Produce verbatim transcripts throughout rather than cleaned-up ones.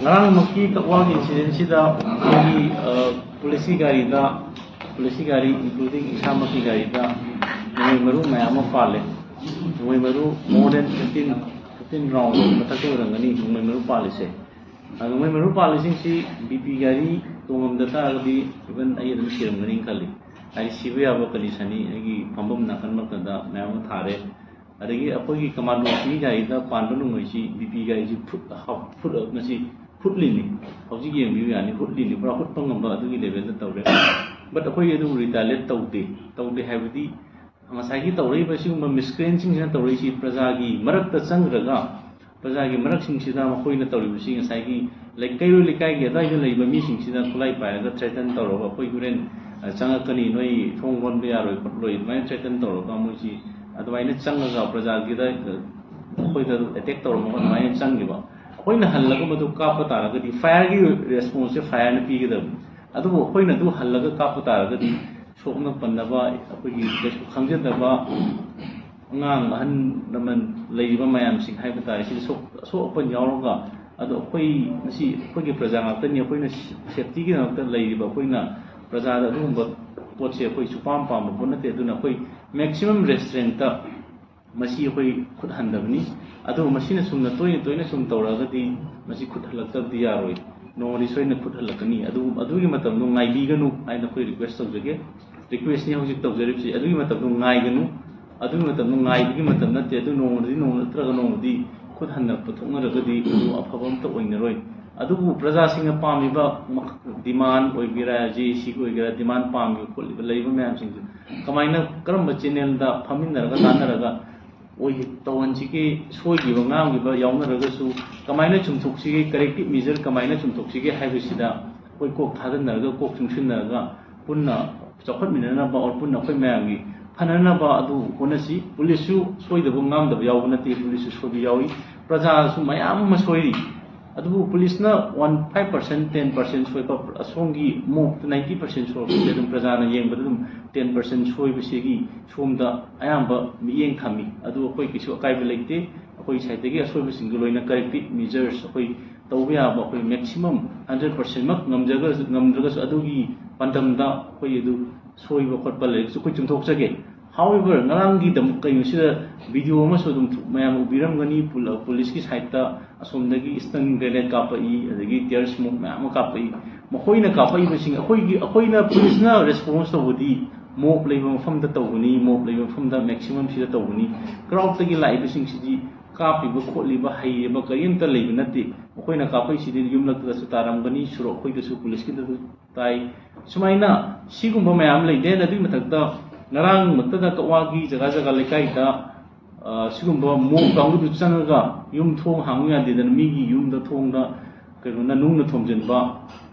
ꯉꯔꯥꯡꯃꯛꯀꯤ ꯀꯛꯋꯥꯒꯤ ꯏꯟꯁꯤꯗꯦꯟꯁꯤꯗ ꯑꯩꯈꯣꯏꯒꯤ ꯄꯨꯂꯤꯁꯀꯤ ꯒꯥꯔꯤꯗ, ꯄꯨꯂꯤꯁꯀꯤ ꯒꯥꯔꯤ, ꯏꯟꯀ꯭ꯂꯨꯗꯤꯡ ꯏꯁꯥꯃꯛꯀꯤ ꯒꯥꯔꯤꯗ ꯅꯣꯡꯃꯩ ꯃꯔꯨ ꯃꯌꯥꯝ ꯑꯃ ꯄꯥꯜꯂꯦ꯫ ꯅꯣꯡꯃꯩ ꯃꯔꯨ more than fifteen, fifteen round ꯃꯊꯛꯇ ꯑꯣꯏꯔꯝꯒꯅꯤ ꯅꯣꯡꯃꯩ ꯃꯔꯨ ꯄꯥꯜꯂꯤꯁꯦ꯫ ꯑꯗꯨ ꯃꯣꯏ ꯃꯔꯨꯞ ꯄꯥꯜꯂꯤꯁꯤꯡꯁꯤ ꯕꯤ ꯄꯤ ꯒꯥꯔꯤ ꯇꯣꯡꯉꯝꯗ ꯇꯥꯔꯒꯗꯤ even ꯑꯩ ꯑꯗꯨꯝ ꯁꯤꯔꯝꯒꯅꯤ ꯈꯜꯂꯤ꯫ ꯍꯥꯏꯗꯤ ꯁꯤꯕ ꯌꯥꯕ ꯀꯟꯗꯤꯁꯟꯅꯤ꯫ ꯑꯩꯒꯤ ꯐꯝꯐꯝ ꯅꯥꯀꯟꯃꯛꯇꯗ ꯃꯌꯥꯝ ꯑꯃ ꯊꯥꯔꯦ꯫ ꯑꯗꯒꯤ ꯑꯩꯈꯣꯏꯒꯤ ꯀꯃꯥꯟꯗꯣꯁꯤꯒꯤ ꯒꯥꯔꯤꯗ ꯄꯥꯟꯕ ꯅꯣꯡꯃꯩꯁꯤ ꯕꯤ ꯄꯤ ꯒꯥꯔꯤꯁꯤ ꯐꯨꯠ ꯐꯨꯠ ꯃꯁꯤ ꯍꯨꯠꯂꯤꯅꯤ꯫ ꯍꯧꯖꯤꯛ ꯌꯦꯡꯕꯤꯌꯨ ꯌꯥꯅꯤ, ꯍꯨꯠꯂꯤꯅꯤ, ꯄꯨꯔꯥ ꯍꯨꯠꯄ ꯉꯝꯕ ꯑꯗꯨꯒꯤ ꯂꯦꯚꯦꯜꯗ ꯇꯧꯔꯦ꯫ ꯕꯠ ꯑꯩꯈꯣꯏ ꯑꯗꯨ ꯔꯤꯇꯥꯂꯦꯠ ꯇꯧꯗꯦ꯫ ꯇꯧꯗꯦ ꯍꯥꯏꯕꯗꯤ ꯉꯁꯥꯏꯒꯤ ꯇꯧꯔꯛꯏꯕ ꯁꯤꯒꯨꯝꯕ ꯃꯤꯁꯀ꯭ꯔꯤꯌꯦꯟꯁꯤꯡꯁꯤꯅ ꯇꯧꯔꯛꯏꯁꯤ ꯄ꯭ꯔꯖꯥꯒꯤ ꯃꯔꯛꯇ ꯆꯪꯈ꯭ꯔꯒ, ꯄ꯭ꯔꯖꯥꯒꯤ ꯃꯔꯛꯁꯤꯡꯁꯤꯗ ꯃꯈꯣꯏꯅ ꯇꯧꯔꯤꯕꯁꯤ ꯉꯁꯥꯏꯒꯤ ꯂꯩꯀꯩꯔꯣꯏ ꯂꯩꯀꯥꯏꯒꯤ ꯑꯗꯨꯋꯥꯏꯗ ꯂꯩꯕ ꯃꯤꯁꯤꯡꯁꯤꯗ ꯈꯨꯠꯂꯥꯏ ꯄꯥꯏꯔꯒ ꯊ꯭ꯔꯦꯇꯟ ꯇꯧꯔꯒ ꯑꯩꯈꯣꯏ ꯍꯣꯔꯦꯟ ꯆꯪꯉꯛꯀꯅꯤ, ꯅꯣꯏ ꯊꯣꯡ ꯂꯣꯟꯕ ꯌꯥꯔꯣꯏ ꯈꯣꯠꯂꯣꯏ ꯑꯗꯨꯃꯥꯏꯅ ꯊ꯭ꯔꯦꯇꯟ ꯇꯧꯔꯒ ꯃꯣꯏꯁꯤ ꯑꯗꯨꯃꯥꯏꯅ ꯆꯪꯉꯒ ꯄ꯭ꯔꯖꯥꯒꯤꯗ ꯑꯩꯈꯣꯏꯗ ꯑꯦꯇꯦꯛ ꯇꯧꯔꯝꯃꯒ ꯑꯗꯨꯃꯥꯏꯅ ꯆꯪꯈꯤꯕ꯫ ꯑꯩꯈꯣꯏꯅ ꯍꯜꯂꯒ ꯃꯗꯨ ꯀꯥꯞꯄ ꯇꯥꯔꯒꯗꯤ ꯐꯥꯌꯔꯒꯤ ꯔꯦꯁꯄꯣꯟꯁꯁꯦ ꯐꯥꯌꯔꯅ ꯄꯤꯒꯗꯕꯅꯤ꯫ ꯑꯗꯨꯕꯨ ꯑꯩꯈꯣꯏꯅ ꯑꯗꯨ ꯍꯜꯂꯒ ꯀꯥꯞꯄ ꯇꯥꯔꯒꯗꯤ ꯁꯣꯛꯅ ꯄꯟꯅꯕ, ꯑꯩꯈꯣꯏꯒꯤ ꯀꯩꯁꯨ ꯈꯪꯖꯗꯕ ꯑꯉꯥꯡ ꯑꯍꯜ ꯂꯃꯟ ꯂꯩꯔꯤꯕ ꯃꯌꯥꯝꯁꯤꯡ ꯍꯥꯏꯕ ꯇꯥꯔꯦ, ꯁꯤꯗ ꯁꯣꯛ-, ꯑꯁꯣꯛ ꯑꯄꯟ ꯌꯥꯎꯔꯒ, ꯑꯗꯣ ꯑꯩꯈꯣꯏ ꯉꯁꯤ ꯑꯩꯈꯣꯏꯒꯤ ꯄ꯭ꯔꯖꯥ ꯉꯥꯛꯇꯅꯤ, ꯑꯩꯈꯣꯏꯅ ꯁꯦꯐꯇꯤꯒꯤꯗꯃꯛꯇ ꯂꯩꯔꯤꯕ ꯑꯩꯈꯣꯏꯅ ꯄ꯭ꯔꯖꯥꯗ ꯑꯗꯨꯒꯨꯝꯕ ꯄꯣꯠꯁꯦ ꯑꯩꯈꯣꯏ ꯁꯨꯄꯥꯝ ꯄꯥꯝꯕ ꯄꯣꯠ ꯅꯠꯇꯦ꯫ ꯑꯗꯨꯅ ꯑꯩꯈꯣꯏ ꯃꯦꯛꯁꯤꯃꯝ ꯔꯦꯁꯇ꯭ꯔꯦꯟꯇ ꯃꯁꯤ ꯑꯩꯈꯣꯏ ꯈꯨꯠ ꯍꯟꯗꯕꯅꯤ꯫ ꯑꯗꯨꯕꯨ ꯃꯁꯤꯅ ꯁꯨꯝꯅ ꯇꯣꯏꯅ ꯇꯣꯏꯅ ꯁꯨꯝ ꯇꯧꯔꯛꯑꯒꯗꯤ ꯃꯁꯤ ꯈꯨꯠ ꯍꯜꯂꯛꯇꯕꯗꯤ ꯌꯥꯔꯣꯏ꯫ ꯅꯣꯡꯃꯗꯤ ꯁꯣꯏꯗꯅ ꯈꯨꯠ ꯍꯜꯂꯛꯀꯅꯤ꯫ ꯑꯗꯨ, ꯑꯗꯨꯒꯤ ꯃꯇꯝꯗꯣ ꯉꯥꯏꯕꯤꯒꯅꯨ ꯍꯥꯏꯅ ꯑꯩꯈꯣꯏ ꯔꯤꯀ꯭ꯋꯦꯁ ꯇꯧꯖꯒꯦ꯫ ꯔꯤꯀ꯭ꯋꯦꯁꯅꯤ ꯍꯧꯖꯤꯛ ꯇꯧꯖꯔꯤꯕꯁꯤ꯫ ꯑꯗꯨꯒꯤ ꯃꯇꯝꯗꯣ ꯉꯥꯏꯒꯅꯨ꯫ ꯑꯗꯨꯒꯤ ꯃꯇꯝꯗꯣ ꯉꯥꯏꯕꯒꯤ ꯃꯇꯝ ꯅꯠꯇꯦ꯫ ꯑꯗꯨ ꯅꯣꯡꯃꯗꯤ ꯅꯣꯡꯃ ꯅꯠꯇ꯭ꯔꯒ ꯅꯣꯡꯃꯗꯤ ꯈꯨꯠ ꯍꯟꯅ ꯄꯨꯊꯣꯛꯅꯔꯒꯗꯤ ꯃꯗꯨ ꯑꯐꯕ ꯑꯝꯇ ꯑꯣꯏꯅꯔꯣꯏ꯫ ꯑꯗꯨꯕꯨ ꯄ꯭ꯔꯖꯥꯁꯤꯡꯅ ꯄꯥꯝꯃꯤꯕ ꯗꯤꯃꯥꯟ ꯑꯣꯏꯒꯦꯔꯥ, ꯖꯦ ꯑꯦ ꯁꯤꯒꯤ ꯑꯣꯏꯒꯦꯔꯥ, ꯗꯤꯃꯥꯟ ꯄꯥꯝꯃꯤꯕ ꯈꯣꯠꯂꯤꯕ ꯂꯩꯔꯤꯕ ꯃꯌꯥꯝꯁꯤꯡꯗꯨ ꯀꯃꯥꯏꯅ, ꯀꯔꯝꯕ ꯆꯦꯅꯦꯜꯗ ꯐꯝꯃꯤꯟꯅꯔꯒ ꯇꯥꯟꯅꯔꯒ ꯑꯣꯏ-, ꯇꯧꯍꯟꯁꯤꯒꯦ, ꯁꯣꯏꯈꯤꯕ ꯉꯥꯡꯈꯤꯕ ꯌꯥꯎꯅꯔꯒꯁꯨ ꯀꯃꯥꯏꯅ ꯆꯨꯝꯊꯣꯛꯁꯤꯒꯦ, ꯀꯔꯦꯛꯇꯤꯞ ꯃꯦꯖꯔ ꯀꯃꯥꯏꯅ ꯆꯨꯝꯊꯣꯛꯁꯤꯒꯦ ꯍꯥꯏꯕꯁꯤꯗ ꯑꯩꯈꯣꯏ ꯀꯣꯛ ꯊꯥꯗꯅꯔꯒ, ꯀꯣꯛ ꯆꯨꯡꯁꯤꯟꯅꯔꯒ ꯄꯨꯟꯅ ꯆꯥꯎꯈꯠꯃꯤꯟꯅꯅꯕ, or ꯄꯨꯟꯅ ꯑꯩꯈꯣꯏ ꯃꯌꯥꯝꯒꯤ ꯐꯅꯅꯕ ꯑꯗꯨ ꯍꯣꯠꯅꯁꯤ꯫ ꯄꯨꯂꯤꯁꯁꯨ ꯁꯣꯏꯗꯕ ꯉꯥꯡꯗꯕ ꯌꯥꯎꯕ ꯅꯠꯇꯦ, ꯄꯨꯂꯤꯁꯁꯨ ꯁꯣꯏꯕ ꯌꯥꯎꯏ, ꯄ꯭ꯔꯖꯥꯁꯨ ꯃꯌꯥꯝ ꯑꯃ ꯁꯣꯏꯔꯤ꯫ ꯑꯗꯨꯕꯨ ꯄꯨꯂꯤꯁꯅ one five percent, ten percent ꯁꯣꯏꯕ, ꯑꯁꯣꯝꯒꯤ ꯃꯣꯞꯇ ninety percent ꯁꯣꯏꯔꯛꯄꯁꯦ ꯑꯗꯨꯝ ꯄ꯭ꯔꯖꯥꯅ ꯌꯦꯡꯕꯗ ꯑꯗꯨꯝ ten percent ꯁꯣꯏꯕꯁꯤꯒꯤ ꯁꯣꯝꯗ ꯑꯌꯥꯝꯕ ꯃꯤꯠꯌꯦꯡ ꯊꯝꯃꯤ꯫ ꯑꯗꯨ ꯑꯩꯈꯣꯏ ꯀꯩꯁꯨ ꯑꯀꯥꯏꯕ ꯂꯩꯇꯦ꯫ ꯑꯩꯈꯣꯏ ꯁꯥꯏꯠꯇꯒꯤ ꯑꯁꯣꯏꯕꯁꯤꯡꯗꯨ ꯂꯣꯏꯅ ꯀꯔꯦꯛꯇꯤꯞ ꯃꯦꯖꯔꯁ ꯑꯩꯈꯣꯏ ꯇꯧꯕ ꯌꯥꯕ ꯑꯩꯈꯣꯏ maximum hundred percent ꯃꯛ ꯉꯝꯖꯒ-, ꯉꯝꯗ꯭ꯔꯒꯁꯨ ꯑꯗꯨꯒꯤ ꯄꯥꯟꯗꯝꯗ ꯑꯩꯈꯣꯏ ꯑꯗꯨ ꯁꯣꯏꯕ ꯈꯣꯠꯄ ꯂꯩꯔꯒꯁꯨ ꯑꯩꯈꯣꯏ ꯆꯨꯝꯊꯣꯛꯆꯒꯦ꯫ However, ꯉꯔꯥꯡꯒꯤꯗꯃꯛ ꯀꯩꯅꯣꯁꯤꯗ video ꯑꯃꯁꯨ ꯑꯗꯨꯝ ꯃꯌꯥꯝ ꯎꯕꯤꯔꯝꯒꯅꯤ, ꯄꯨꯜ-, police ꯀꯤ side ꯇ ꯑꯁꯣꯝꯗꯒꯤ stun grenade ꯀꯥꯞꯄꯛꯏ, ꯑꯗꯒꯤ tear smoke ꯃꯌꯥꯝ ꯑꯃ ꯀꯥꯞꯄꯛꯏ꯫ ꯃꯈꯣꯏꯅ ꯀꯥꯞꯄꯛꯏꯕꯁꯤꯡ ꯑꯩꯈꯣꯏꯒꯤ, ꯑꯩꯈꯣꯏꯅ police ꯅ response ꯇꯧꯕꯗꯤ mob ꯂꯩꯕ ꯃꯐꯝꯗ ꯇꯧꯕꯅꯤ, mob ꯂꯩꯕ ꯃꯐꯝꯗ maximum ꯁꯤꯗ ꯇꯧꯕꯅꯤ꯫ Crowd ꯇꯒꯤ ꯂꯥꯛꯏꯕꯁꯤꯡꯁꯤꯗꯤ ꯀꯥꯞꯄꯤꯕ ꯈꯣꯠꯂꯤꯕ ꯍꯩꯔꯕ ꯀꯔꯤꯝꯇ ꯂꯩꯕ ꯅꯠꯇꯦ꯫ ꯃꯈꯣꯏꯅ ꯀꯥꯞꯄꯛꯏꯁꯤꯗꯤ ꯌꯨꯝꯂꯛꯇꯁꯨ ꯇꯥꯔꯝꯒꯅꯤ, ꯁꯣꯔꯣꯛ ꯑꯩꯈꯣꯏꯗꯁꯨ, police ꯀꯤꯗꯁꯨ ꯇꯥꯏ꯫ ꯁꯨꯃꯥꯏꯅ ꯁꯤꯒꯨꯝꯕ ꯃꯌꯥꯝ ꯂꯩ꯫ Then ꯑꯗꯨꯒꯤ ꯃꯊꯛꯇ ꯉꯔꯥꯡꯃꯛꯇꯗ ꯀꯛꯋꯥꯒꯤ ꯖꯒꯥ ꯖꯒꯥ ꯂꯩꯀꯥꯏꯗ, ꯑ, ꯁꯤꯒꯨꯝꯕ mob ꯀꯥꯡꯕꯨꯗꯨ ꯆꯪꯉꯒ ꯌꯨꯝ ꯊꯣꯡ ꯍꯥꯡꯉꯨ ꯌꯥꯗꯦꯗꯅ ꯃꯤꯒꯤ ꯌꯨꯝꯗ ꯊꯣꯡꯗ ꯀꯩꯅꯣꯅ ꯅꯨꯡꯅ ꯊꯣꯝꯖꯤꯟꯕ,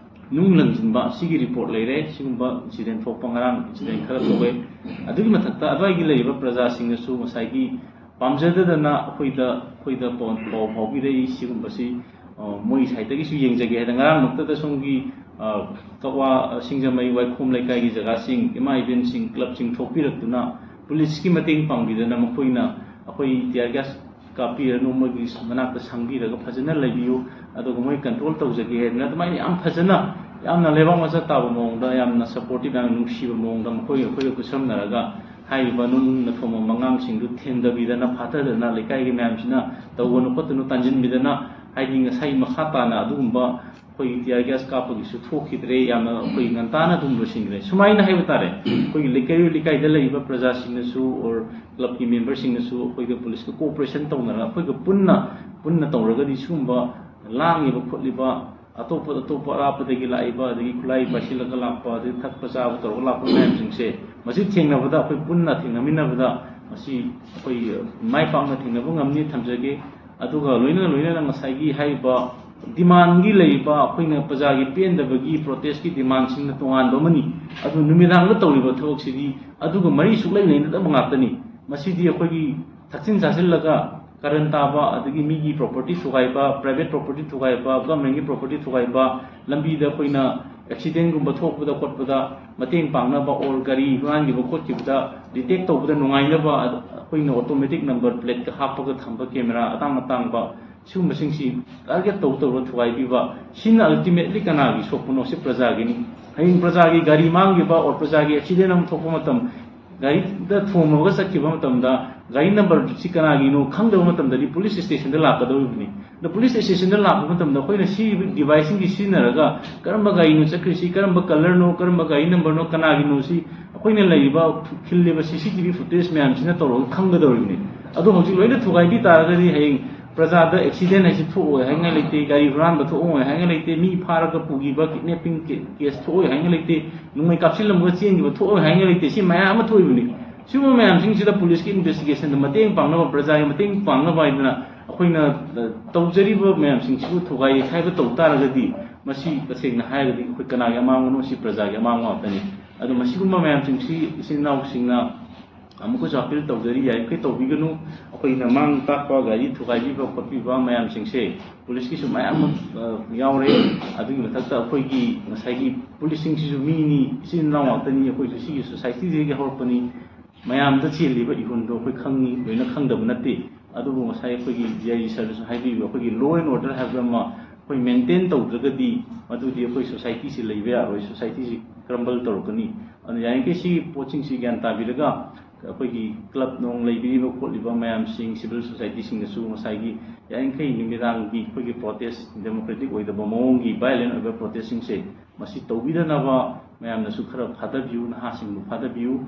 ꯅꯨꯡ ꯂꯪꯁꯤꯟꯕ, ꯁꯤꯒꯤ report ꯂꯩꯔꯦ꯫ ꯁꯤꯒꯨꯝꯕ incident ꯊꯣꯛꯄ, ꯉꯔꯥꯡ incident ꯈꯔ ꯊꯣꯛꯑꯦ꯫ ꯑꯗꯨꯒꯤ ꯃꯊꯛꯇ ꯑꯗꯨꯋꯥꯏꯒꯤ ꯂꯩꯔꯤꯕ ꯄ꯭ꯔꯖꯥꯁꯤꯡꯅꯁꯨ ꯉꯁꯥꯏꯒꯤ ꯄꯥꯝꯖꯗꯗꯅ ꯑꯩꯈꯣꯏꯗ, ꯑꯩꯈꯣꯏꯗ ꯄꯥꯎ, ꯄꯥꯎ ꯐꯥꯎꯕꯤꯔꯛꯏ꯫ ꯁꯤꯒꯨꯝꯕꯁꯤ, ꯑ, ꯃꯣꯏ side ꯇꯒꯤꯁꯨ ꯌꯦꯡꯖꯒꯦ ꯍꯥꯏꯗꯅ ꯉꯔꯥꯡꯃꯛꯇꯗ ꯁꯣꯝꯒꯤ, ꯑ, ꯀꯛꯋꯥ, ꯑ, ꯁꯤꯡꯖꯃꯩ ꯋꯥꯏꯈꯣꯝ ꯂꯩꯀꯥꯏꯒꯤ ꯖꯒꯥꯁꯤꯡ, ꯏꯃꯥ ꯏꯕꯦꯟꯁꯤꯡ, club ꯁꯤꯡ ꯊꯣꯛꯄꯤꯔꯛꯇꯨꯅ police ꯀꯤ ꯃꯇꯦꯡ ꯄꯥꯡꯕꯤꯗꯅ ꯃꯈꯣꯏꯅ ꯑꯩꯈꯣꯏ tear gas ꯀꯥꯞꯄꯤꯔꯅꯨ, ꯃꯣꯏꯒꯤ ꯃꯅꯥꯛꯇ ꯁꯪꯕꯤꯔꯒ ꯐꯖꯅ ꯂꯩꯕꯤꯌꯨ, ꯑꯗꯨꯒ ꯃꯣꯏ control ꯇꯧꯖꯒꯦ ꯍꯥꯏꯗꯅ ꯑꯗꯨꯃꯥꯏꯅ ꯌꯥꯝ ꯐꯖꯅ, ꯌꯥꯝꯅ ꯂꯩꯕꯥꯛ ꯃꯆꯥ ꯇꯥꯕ ꯃꯑꯣꯡꯗ, ꯌꯥꯝꯅ supportive, ꯌꯥꯝꯅ ꯅꯨꯡꯁꯤꯕ ꯃꯑꯣꯡꯗ ꯃꯈꯣꯏ, ꯑꯩꯈꯣꯏꯒ ꯈꯨꯠꯁꯝꯅꯔꯒ ꯍꯥꯏꯔꯤꯕ ꯅꯨꯡꯅ ꯊꯣꯝꯕ ꯑꯉꯥꯡꯁꯤꯡꯗꯨ ꯊꯦꯝꯗꯕꯤꯗꯅ, ꯐꯥꯊꯗꯅ, ꯂꯩꯀꯥꯏꯒꯤ ꯃꯌꯥꯝꯁꯤꯅ ꯇꯧꯒꯅꯨ ꯈꯣꯠꯇꯅꯨ ꯇꯥꯟꯁꯤꯟꯕꯤꯗꯅ, ꯍꯥꯏꯗꯤ ꯉꯁꯥꯏ ꯃꯈꯥ ꯇꯥꯅ ꯑꯗꯨꯒꯨꯝꯕ ꯑꯩꯈꯣꯏꯒꯤ tear gas ꯀꯥꯞꯄꯒꯤꯁꯨ ꯊꯣꯛꯈꯤꯗ꯭ꯔꯦ, ꯌꯥꯝꯅ ꯑꯩꯈꯣꯏ ꯉꯟꯇꯥꯅ ꯑꯗꯨꯝ ꯂꯣꯏꯁꯤꯟꯈ꯭ꯔꯦ꯫ ꯁꯨꯃꯥꯏꯅ ꯍꯥꯏꯕ ꯇꯥꯔꯦ, ꯑꯩꯈꯣꯏꯒꯤ ꯂꯩꯀꯥꯏ, ꯂꯩꯀꯥꯏꯗ ꯂꯩꯔꯤꯕ ꯄ꯭ꯔꯖꯥꯁꯤꯡꯅꯁꯨ or club ꯀꯤ member ꯁꯤꯡꯅꯁꯨ ꯑꯩꯈꯣꯏꯒ police ꯀ cooperation ꯇꯧꯅꯔꯒ ꯑꯩꯈꯣꯏꯒ ꯄꯨꯟꯅ, ꯄꯨꯟꯅ ꯇꯧꯔꯒꯗꯤ ꯁꯤꯒꯨꯝꯕ ꯂꯥꯡꯉꯤꯕ ꯈꯣꯠꯂꯤꯕ ꯑꯇꯣꯞꯄ, ꯑꯇꯣꯞꯄ ꯑꯔꯥꯞꯄꯗꯒꯤ ꯂꯥꯛꯏꯕ, ꯑꯗꯒꯤ ꯈꯨꯠꯂꯥꯏ ꯄꯥꯏꯁꯤꯜꯂꯒ ꯂꯥꯛꯄ, ꯑꯗꯒꯤ ꯊꯛꯄ ꯆꯥꯕ ꯇꯧꯔꯒ ꯂꯥꯛꯄ ꯃꯌꯥꯝꯁꯤꯡꯁꯦ, ꯃꯁꯤ ꯊꯦꯡꯅꯕꯗ ꯑꯩꯈꯣꯏ ꯄꯨꯟꯅ ꯊꯦꯡꯅꯃꯤꯟꯅꯕꯗ ꯃꯁꯤ ꯑꯩꯈꯣꯏ ꯃꯥꯏ ꯄꯥꯛꯅ ꯊꯦꯡꯅꯕ ꯉꯝꯅꯤ ꯊꯝꯖꯒꯦ꯫ ꯑꯗꯨꯒ ꯂꯣꯏꯅꯅ, ꯂꯣꯏꯅꯅ ꯉꯁꯥꯏꯒꯤ ꯍꯥꯏꯔꯤꯕ demand ꯀꯤ ꯂꯩꯔꯤꯕ ꯑꯩꯈꯣꯏꯅ ꯄ꯭ꯔꯖꯥꯒꯤ ꯄꯦꯟꯗꯕꯒꯤ protest ꯀꯤ demand ꯁꯤꯡꯅ ꯇꯣꯉꯥꯟꯕ ꯑꯃꯅꯤ꯫ ꯑꯗꯨ ꯅꯨꯃꯤꯗꯥꯡꯗ ꯇꯧꯔꯤꯕ ꯊꯕꯛꯁꯤꯗꯤ ꯑꯗꯨꯒ ꯃꯔꯤ ꯁꯨꯛꯂꯩ ꯂꯩꯅꯗꯕ ꯉꯥꯛꯇꯅꯤ꯫ ꯃꯁꯤꯗꯤ ꯑꯩꯈꯣꯏꯒꯤ ꯊꯛꯆꯤꯟ ꯆꯥꯁꯤꯜꯂꯒ ꯀꯔꯟ ꯇꯥꯕ, ꯑꯗꯒꯤ ꯃꯤꯒꯤ property ꯊꯨꯒꯥꯏꯕ, private property ꯊꯨꯒꯥꯏꯕ, government ꯀꯤ property ꯊꯨꯒꯥꯏꯕ, ꯂꯝꯕꯤꯗ ꯑꯩꯈꯣꯏꯅ accident ꯒꯨꯝꯕ ꯊꯣꯛꯄꯗ ꯈꯣꯠꯄꯗ ꯃꯇꯦꯡ ꯄꯥꯡꯅꯕ or ꯒꯥꯔꯤ ꯍꯨꯔꯥꯟꯈꯤꯕ ꯈꯣꯠꯈꯤꯕꯗ detect ꯇꯧꯕꯗ ꯅꯨꯡꯉꯥꯏꯅꯕ ꯑꯩꯈꯣꯏꯅ automatic number plate ꯀ ꯍꯥꯞꯄꯒ ꯊꯝꯕ camera ꯑꯇꯥꯡ ꯑꯇꯥꯡꯕ ꯁꯤꯒꯨꯝꯕꯁꯤꯡꯁꯤ ꯇꯥꯔꯒꯦꯠ ꯇꯧ ꯇꯧꯔꯒ ꯊꯨꯒꯥꯏꯕꯤꯕ, ꯁꯤꯅ ꯑꯜꯇꯤꯃꯦꯠꯂꯤ ꯀꯅꯥꯒꯤ ꯁꯣꯛꯄꯅꯣ? ꯁꯤ ꯄ꯭ꯔꯖꯥꯒꯤꯅꯤ꯫ ꯍꯌꯦꯡ ꯄ꯭ꯔꯖꯥꯒꯤ ꯒꯥꯔꯤ ꯃꯥꯡꯈꯤꯕ ꯑꯣꯔ ꯄ꯭ꯔꯖꯥꯒꯤ ꯑꯦꯛꯁꯤꯗꯦꯟ ꯑꯃ ꯊꯣꯛꯄ ꯃꯇꯝ, ꯒꯥꯔꯤꯗ ꯊꯣꯝꯃꯒ ꯆꯠꯈꯤꯕ ꯃꯇꯝꯗ ꯒꯥꯔꯤ ꯅꯝꯕꯔꯁꯤ ꯀꯅꯥꯒꯤꯅꯣ ꯈꯪꯗꯕ ꯃꯇꯝꯗꯗꯤ ꯄꯨꯂꯤꯁ ꯁ꯭ꯇꯦꯁꯟꯗ ꯂꯥꯛꯀꯗꯧꯔꯤꯕꯅꯤ꯫ ꯑꯗ ꯄꯨꯂꯤꯁ ꯁ꯭ꯇꯦꯁꯟꯗ ꯂꯥꯛꯄ ꯃꯇꯝꯗ ꯑꯩꯈꯣꯏꯅ ꯁꯤ ꯗꯤꯚꯥꯏꯁꯁꯤꯡꯁꯤ ꯁꯤꯖꯤꯟꯅꯔꯒ ꯀꯔꯝꯕ ꯒꯥꯔꯤꯅꯣ ꯆꯠꯈ꯭ꯔꯤꯁꯤ, ꯀꯔꯝꯕ ꯀꯂꯔꯅꯣ, ꯀꯔꯝꯕ ꯒꯥꯔꯤ ꯅꯝꯕꯔꯅꯣ, ꯀꯅꯥꯒꯤꯅꯣ, ꯁꯤ ꯑꯩꯈꯣꯏꯅ ꯂꯩꯔꯤꯕ, ꯈꯤꯜꯂꯤꯕ ꯁꯤ ꯁꯤ ꯇꯤ ꯚꯤ ꯐꯨꯇꯦꯖ ꯃꯌꯥꯝꯁꯤꯅ ꯇꯧꯔꯒ ꯈꯪꯒꯗꯧꯔꯤꯕꯅꯤ꯫ ꯑꯗꯣ ꯍꯧꯖꯤꯛ ꯂꯣꯏꯅ ꯊꯨꯒꯥꯏꯕꯤ ꯇꯥꯔꯒꯗꯤ ꯍꯌꯦꯡ ꯄ꯭ꯔꯖꯥꯗ ꯑꯦꯛꯁꯤꯗꯦꯟ ꯍꯥꯏꯁꯤ ꯊꯣꯛꯑꯣꯏ ꯍꯥꯏꯅꯤꯡꯉꯥꯏ ꯂꯩꯇꯦ, ꯒꯥꯔꯤ ꯍꯨꯔꯥꯟꯕ ꯊꯣꯛꯑꯣꯏ ꯍꯥꯏꯅꯤꯡꯉꯥꯏ ꯂꯩꯇꯦ, ꯃꯤ ꯐꯥꯔꯒ ꯄꯨꯈꯤꯕ, ꯀꯤꯗꯅꯦꯄꯤꯡ ꯀꯦ-, ꯀꯦꯁ ꯊꯣꯛꯑꯣꯏ ꯍꯥꯏꯅꯤꯡꯉꯥꯏ ꯂꯩꯇꯦ, ꯅꯣꯡꯃꯩ ꯀꯥꯞꯁꯤꯜꯂꯝꯃꯒ ꯆꯦꯟꯈꯤꯕ ꯊꯣꯛꯑꯣꯏ ꯍꯥꯏꯅꯤꯡꯉꯥꯏ ꯂꯩꯇꯦ꯫ ꯁꯤ ꯃꯌꯥꯝ ꯑꯃ ꯊꯣꯛꯏꯕꯅꯤ꯫ ꯁꯤꯒꯨꯝꯕ ꯃꯌꯥꯝꯁꯤꯡꯁꯤꯗ ꯄꯨꯂꯤꯁꯀꯤ ꯏꯟꯚꯦꯁꯇꯤꯒꯦꯁꯟꯗ ꯃꯇꯦꯡ ꯄꯥꯡꯅꯕ, ꯄ꯭ꯔꯖꯥꯒꯤ ꯃꯇꯦꯡ ꯄꯥꯡꯅꯕ ꯍꯥꯏꯗꯅ ꯑꯩꯈꯣꯏꯅ, ꯑ, ꯇꯧꯖꯔꯤꯕ ꯃꯌꯥꯝꯁꯤꯡꯁꯤꯕꯨ ꯊꯨꯒꯥꯏ ꯌꯩꯊꯥꯏꯕ ꯇꯧ ꯇꯥꯔꯒꯗꯤ, ꯃꯁꯤ ꯇꯁꯦꯡꯅ ꯍꯥꯏꯔꯒꯗꯤ ꯑꯩꯈꯣꯏ ꯀꯅꯥꯒꯤ ꯑꯃꯥꯡꯕꯅꯣ? ꯁꯤ ꯄ꯭ꯔꯖꯥꯒꯤ ꯑꯃꯥꯡꯕ ꯉꯥꯛꯇꯅꯤ꯫ ꯑꯗꯣ ꯃꯁꯤꯒꯨꯝꯕ ꯃꯌꯥꯝꯁꯤꯡꯁꯤ ꯏꯆꯤꯟ ꯏꯅꯥꯎꯁꯤꯡꯅ ꯑꯃꯨꯛꯀꯁꯨ ꯑꯄꯤꯜ ꯇꯧꯖꯔꯤ, ꯌꯥꯔꯤꯃꯈꯩ ꯇꯧꯕꯤꯒꯅꯨ꯫ ꯑꯩꯈꯣꯏꯅ ꯃꯥꯡ ꯇꯥꯛꯄ, ꯒꯥꯔꯤ ꯊꯨꯒꯥꯏꯕꯤꯕ ꯈꯣꯠꯄꯤꯕ ꯃꯌꯥꯝꯁꯤꯡꯁꯦ ꯄꯨꯂꯤꯁꯀꯤꯁꯨ ꯃꯌꯥꯝ ꯑꯃ, ꯑ, ꯌꯥꯎꯔꯦ꯫ ꯑꯗꯨꯒꯤ ꯃꯊꯛꯇ ꯑꯩꯈꯣꯏꯒꯤ ꯉꯁꯥꯏꯒꯤ ꯄꯨꯂꯤꯁꯁꯤꯡꯁꯤꯁꯨ ꯃꯤꯅꯤ, ꯏꯆꯤꯟ ꯏꯅꯥꯎ ꯉꯥꯛꯇꯅꯤ, ꯑꯩꯈꯣꯏꯁꯨ ꯁꯤꯒꯤ ꯁꯣꯁꯥꯏꯇꯤꯁꯤꯗꯒꯤ ꯍꯧꯔꯛꯄꯅꯤ꯫ ꯃꯌꯥꯝꯗ ꯆꯦꯜꯂꯤꯕ ꯏꯍꯨꯜꯗꯣ ꯑꯩꯈꯣꯏ ꯈꯪꯉꯤ, ꯂꯣꯏꯅ ꯈꯪꯗꯕ ꯅꯠꯇꯦ꯫ ꯑꯗꯨꯕꯨ ꯉꯁꯥꯏ ꯑꯩꯈꯣꯏꯒꯤ ꯗꯤ ꯑꯥꯏ ꯖꯤ ꯁꯥꯔꯅꯁꯨ ꯍꯥꯏꯕꯤꯕ, ꯑꯩꯈꯣꯏꯒꯤ law and order ꯍꯥꯏꯕ ꯑꯃ ꯑꯩꯈꯣꯏ ꯃꯦꯟꯇꯦꯟ ꯇꯧꯗ꯭ꯔꯒꯗꯤ ꯃꯗꯨꯗꯤ ꯑꯩꯈꯣꯏ ꯁꯣꯁꯥꯏꯇꯤꯁꯤ ꯂꯩꯕ ꯌꯥꯔꯣꯏ, ꯁꯣꯁꯥꯏꯇꯤꯁꯤ ꯀ꯭ꯔꯝꯕꯜ ꯇꯧꯔꯛꯀꯅꯤ꯫ ꯑꯗꯨꯅ ꯌꯥꯔꯤꯈꯩ ꯁꯤꯒꯤ ꯄꯣꯠꯁꯤꯡꯁꯤ ꯒ꯭ꯌꯥꯟ ꯇꯥꯕꯤꯔꯒ ꯑꯩꯈꯣꯏꯒꯤ ꯀ꯭ꯂꯕ ꯅꯨꯡ ꯂꯩꯕꯤꯔꯤꯕ ꯈꯣꯠꯂꯤꯕ ꯃꯌꯥꯝꯁꯤꯡ, ꯁꯤꯚꯤꯜ ꯁꯣꯁꯥꯏꯇꯤꯁꯤꯡꯅꯁꯨ ꯉꯁꯥꯏꯒꯤ ꯌꯥꯔꯤꯈꯩ ꯅꯨꯃꯤꯗꯥꯡꯒꯤ ꯑꯩꯈꯣꯏꯒꯤ ꯄ꯭ꯔꯣꯇꯦꯁ, ꯗꯦꯃꯣꯀ꯭ꯔꯦꯇꯤꯛ ꯑꯣꯏꯗꯕ ꯃꯑꯣꯡꯒꯤ ꯚꯥꯏꯑꯣꯂꯦꯟ ꯑꯣꯏꯕ ꯄ꯭ꯔꯣꯇꯦꯁꯁꯤꯡꯁꯦ ꯃꯁꯤ ꯇꯧꯕꯤꯗꯅꯕ ꯃꯌꯥꯝꯅꯁꯨ ꯈꯔ ꯐꯥꯗꯕꯤꯌꯨ, ꯅꯍꯥꯁꯤꯡꯕꯨ ꯐꯥꯗꯕꯤꯌꯨ꯫